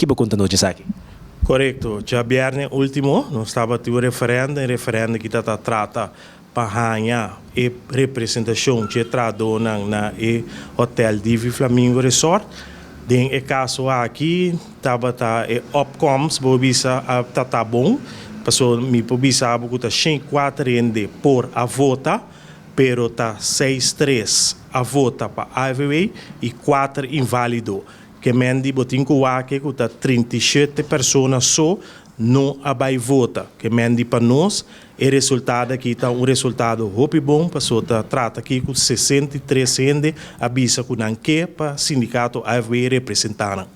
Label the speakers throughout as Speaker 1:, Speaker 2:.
Speaker 1: Ki bo konta nos di esaki?
Speaker 2: Korekto. Djabièrnè último nos tabatin un referèndum, e referèndum ki ta ta trata pa haña e representashon dje trahadónan na e hotèl Divi Flamingo Resort. Den e kaso aki tabata e opkomst bo bisa a ta ta bon, pasobra mi por bisa bo ku ta 104 hende por a vota, pero ta 6 3 a vota pa AFW i 4 inválido. Ke men di bo tin ku wak ku ta 37 persona so no a bai vota. Ke men di pa nos, e resultado aki ta un resultado hopi bon, paso ta trata aki ku 63 hende a bisa ku nan ke pa sindikato AFW representá nan.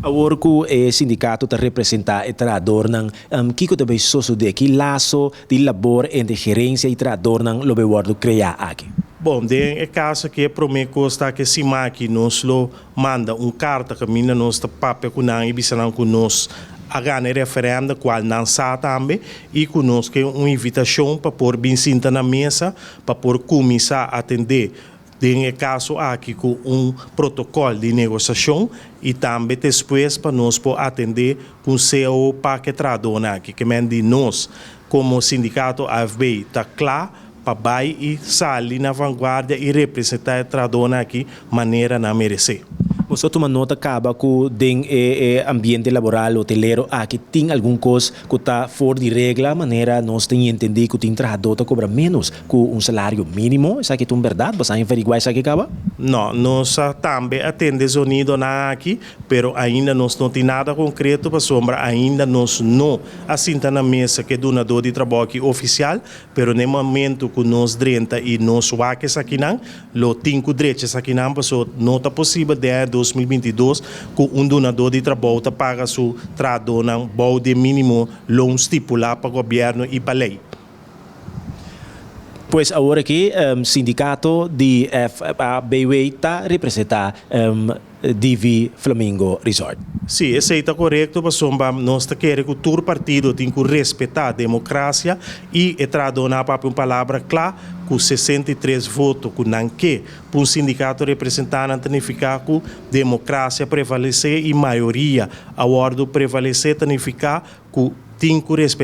Speaker 1: Awor ku e sindikato ta representá e trahadónan, kiko ta bai sosodé? Ki laso di labor entre gerensia i trahadónan lo bai wòrdu kreá aki?
Speaker 2: Bon, den e kaso aki e promé kos ta ku siman aki nos lo manda un karta kaminda nos ta papia ku nan i bisa nan ku nos a gana e referèndum, kual nan sa tambe, i ku nos ke un invitashon pa por bin sinta na mesa pa por kuminsá atendé den e kaso aki ku un protokòl di negosiashon i tambe despues pa nos por atendé ku CAO pa e trahadónan aki. Ke men di nos komo sindikato AFB ta kla pa bai i sali na vanguardia i representá e trahadónan aki manera nan meresé.
Speaker 1: Bo a tuma nota kaba ku den e ambiente laboral hotelero aki tin algun kos ku ta for di regla, manera nos ta entendé ku tin trahadó ta kobra ménos ku un salario mínimo? Esaki ta un berdat? Bo a averiguá esaki kaba?
Speaker 2: No, nos tambe a tende zonidonan aki, pero ainda nos no tin nada konkreto, pasobra ainda nos no a sinta na mesa ku dunadó di trabou aki ofisial, pero na momento ku nos drenta i nos wak esakinan, lo tin ku drecha esakinan, paso no ta posibel den 2022 ku un dunadó di trabou ta paga su trahadónan bou di mínimo loon stipulá pa gobièrnu i pa lei.
Speaker 1: Pues awor aki, sindikato di FABW ta representá Divi Flamingo Resort.
Speaker 2: Sí, esei ta korekto, pasobra nos ta kere ku tur partido tin ku respetá demokrasia i e trahadónan a papia un palabra kla ku 63 voto ku nan ke pa un sindikato representá nan ta nifiká ku demokrasia prevalesé i mayoria a wòrdu prevalesé ta nifiká ku tin ku respetá.